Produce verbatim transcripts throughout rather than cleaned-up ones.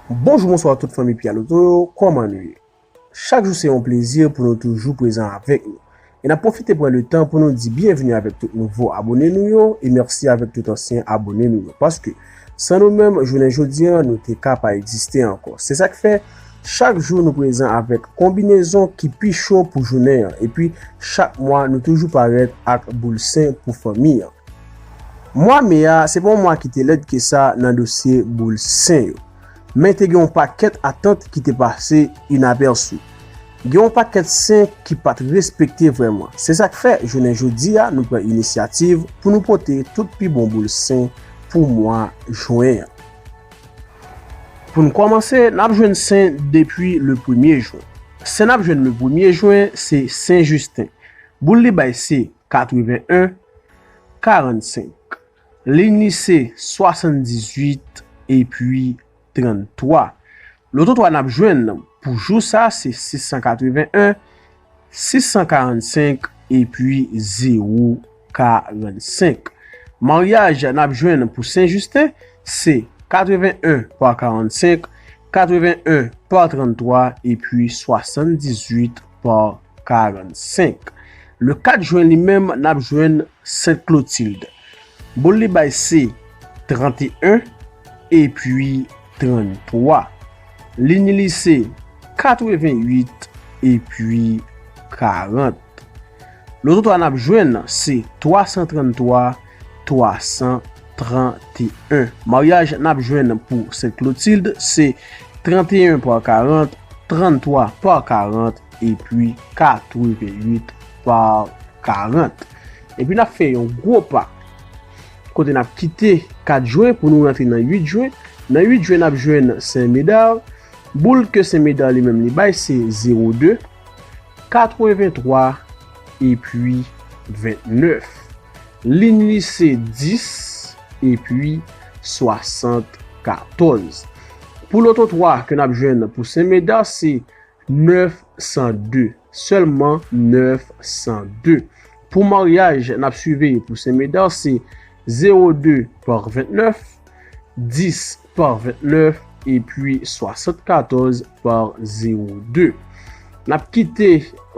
Bonjou, bonswa tout fanmi Pia Loto yo, kòman nou ye? Chak jou se yon plezi pou nou toujou prezan avèk nou. E n ap pwofite pran le tan pou nou di byenveni avèk tout nouvo abone nou yo, e mèsi avèk tout ansyen abone nou yo. Paske, san nou menm, jounen jodi a, nou te ka pa egziste ankò. Se sa k fè, chak jou nou prezan avèk konbinezon ki pi cho pou jounen an. Epi, chak mwa, nou toujou parèt ak boul sen pou fanmi an. Mwa me a, se pa yon mwa ki te lèd ke sa nan dosye boul sen yo. Men te gen yon pakèt atant ki te pase inapèsi. Gen yon pakèt sen ki pa t respekte vrèman. Se sa k fè, jounen jodi a, nou pran inisyativ pou nou pote tout pi bon boul sen pou mwa jen an. Pou n kòmanse, n ap jwenn sen depi le premye jen. Sen n ap jwenn le premye jen, se Sen Jisten. Boul li bay se katreven en, karannsenk. Liy li se swasanndizuit epi tranntwa. Loto twa n ap jwenn pou jou sa se sis san katreven en, sis san karannsenk epi zewo karannsenk. Maryaj n ap jwenn pou Sen Jisten se katreven en pa karannsenk, katreven en pa tranntwa epi swasanndizuit pa karannsenk. Le kat jen li menm, n ap jwenn Sent Klotilde. Boul li bay se tranteyen epi tranntwa. Liy li se katrevenuit epi karant. Loto twa n ap jwenn se twa san tranntwa, twa san tranteyen. Maryaj n ap jwenn pou Sent Klotilde se tranteyen pa karant, tranntwa pa karant epi katrevenuit pa karant. Epi n ap fè yon gwo pa kote n ap kite kat jen pou nou rantre nan uit jen. Nan uit jen, n ap jwenn Sen Medar. Boul ke Sen Medar li menm li bay se zewo de, katreven twa epi vennèf. Liy li se dis epi swasannkatorz. Pou loto twa ke n ap jwenn pou Sen Medar se nèf san de. Sèlman nèf san de. Pou maryaj n ap siveye pou Sen Medar se zewo de pa vennèf, dis pa vennèf epi swasannkatorz pa zewo de. N ap kite,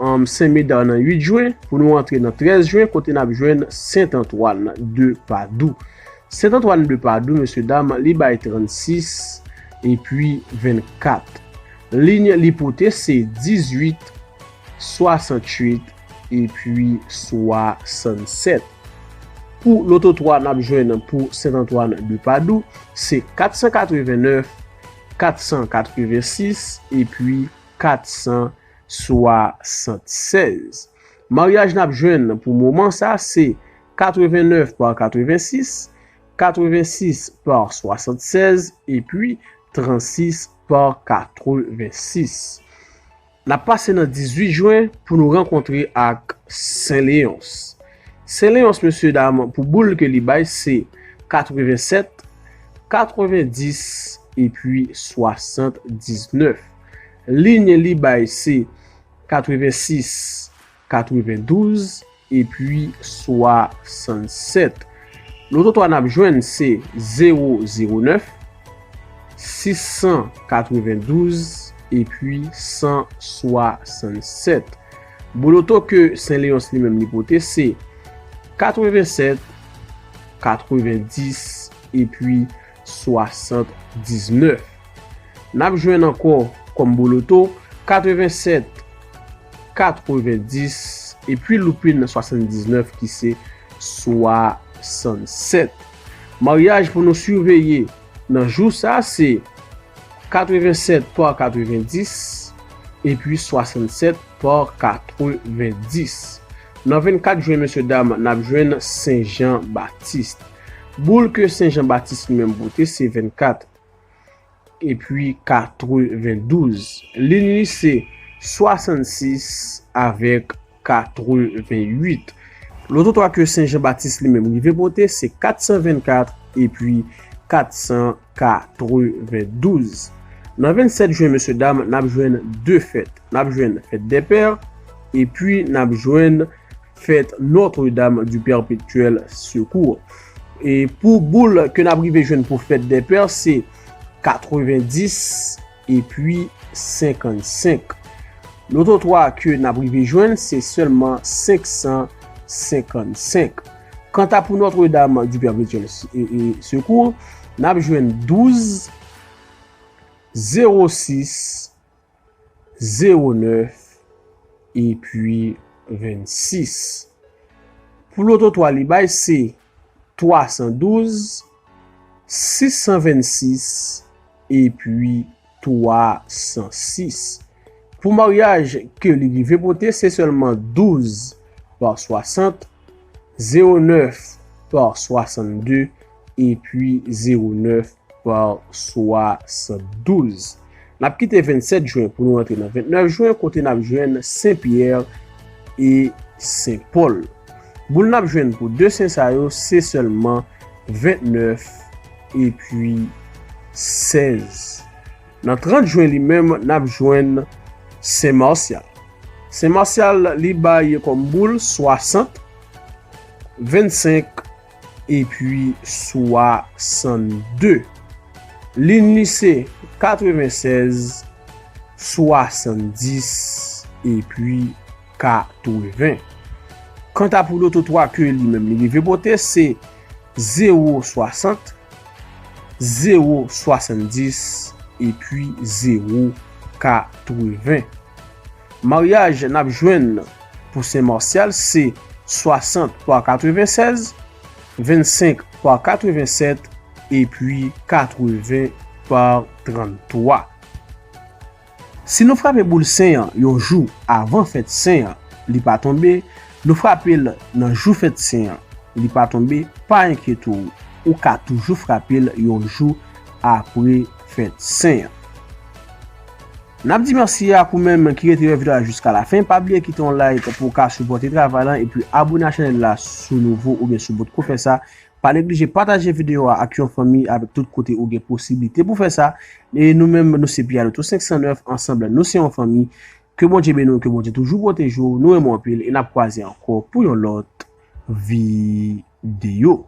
um, Sen Medar nan uit jen pou nou antre nan trèz jen kote n ap jwenn Sent Antwàn de Padou. Sent Antwàn de Padou, mesye dam, li bay trannsis epi vennkat. Liy li pote se dizuit, swasantuit epi swasannsèt. Pou loto twa n ap jwenn pou Sent Antwàn de Padou, se kat san katrevennèf, kat san katrevensis epi kat san swasannsèz. Maryaj n ap jwenn pou moman sa se katrevennèf pa katrevensis, katrevensis pa swasannsèz epi trannsis pa katrevensis. N ap pase nan dizuit jen pou nou rankontre ak Sen Leyons. Sen Leyons, mesye dam, pou boul ke li bay se katrevensèt, katrevendis epi swasanndiznèf. Liy li bay se katrevensis, katrevendouz epi swasannsèt. Loto twa n ap jwenn se zewo zewo nèf, sis san katrevendouz epi san swasannsèt. Boul loto ke Sen Leyons li menm li pote se katrevensèt, katrevendis epi swasanndiznèf. N ap jwenn ankò kòm boul loto katrevensèt, katrevendis epi loupin swasanndiznèf ki se swasannsèt. Maryaj pou nou siveye nan jou sa se katrevensèt pa katrevendis epi swasannsèt pa katrevendis. Nan vennkat jen, mesye dam, n ap jwenn Sen Jan Batis. Boul ke Sen Jan Batis li menm pote se vennkat epi katrevendouz. Liy li se swasannsis avèk katrevenuit. Loto twa ke Sen Jan Batis li menm rive pote se kat san vennkat epi kat san katrevendouz. Nan vennsèt jen, mesye dam, n ap jwenn de fèt. N ap jwenn fèt dè pè epi n ap jwenn fèt Notre-Dame du Perpétuel Secours. E pou boul ke n ap rive jwenn pou fèt dè pè, se katrevendis epi senkannsenk. Loto twa ke n ap rive jwenn, se sèlman senk san senkannsenk. Kanta pou Notre-Dame du Perpétuel Se-, e, e, Secours, n ap jwenn douz, zewo sis, zewo nèf, epi vennsis. Pou loto twa li bay, se twa san douz, sis san vennsis, epi twa san sis. Pou maryaj ke li rive pote, se sèlman douz pa swasant, zewo nèf pa swasannde, epi zewo nèf pa swasanndouz. N ap kite vennsèt jen pou nou rantre nan vennèf jen, kote n ap jwenn Sen Pyè e Sen Pòl. Boul n ap jwenn pou de sen sa yo, se sèlman vennèf epi sèz. Nan trant jen li menm, n ap jwenn Sen Masyal. Sen Masyal, li bay kòm boul swasant, vennsenk epi swasannde. Lin li se katrevensèz, swasanndis epi katreven. Kanta pou loto twa ke li menm li rive pote, se zewo swasant, zewo swasanndis epi zewo katreven. Maryaj n ap jwenn pou Sen Masyal se swasant pa katrevensèz, vennsenk pa katrevensèt epi katreven pa tranntwa. Si nou frape boul sen an yon jou avan fèt sen an, li pa tonbe, nou frape l nan jou fèt sen an, li pa tonbe, pa enkyete w, ou ka toujou frape l yon jou apre fèt sen an. N ap di mèsi ak ou menm ki rete wè videyo a jiska lafen. Pa bliye kite yon like pou w ka sipòte travay lan epi abone a chanèl la si w nouvo oubyen si w potko fè sa. Pa neglije pataje videyo a ak yon fanmi avèk tout kote ou gen posiblite pou fè sa. E nou menm, nou se Pierre Loto senk san nèf, ansanm nou se yon fanmi. Ke Bondye beni w, ke Bondye toujou pwoteje w. Nou renmen w anpil e n ap kwaze ankò pou yon lòt videyo.